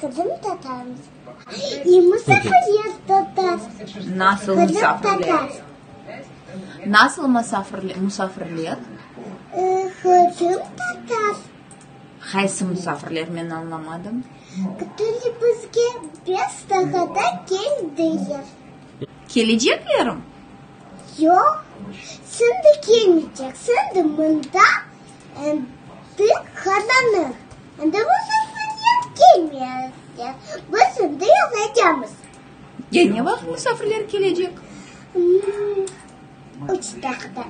Qırımtatarmız. E musafirler tatar. Nasıl musafirler? Qırımtatar. Nasıl musafirler? Musafirler? Qırımtatar. Qaysı musafirler men añlamadım. Которые bizge 5 daqqada keldiler. Keleceklermi? Yoq, şimdi kelmeycek. Şimdi mında endi qaranlıq. Endi musafirler kelmeycek. Biz şimdi yatacaqmız. Ya ne vaqıt musafirler kelecek? 3 daqqada.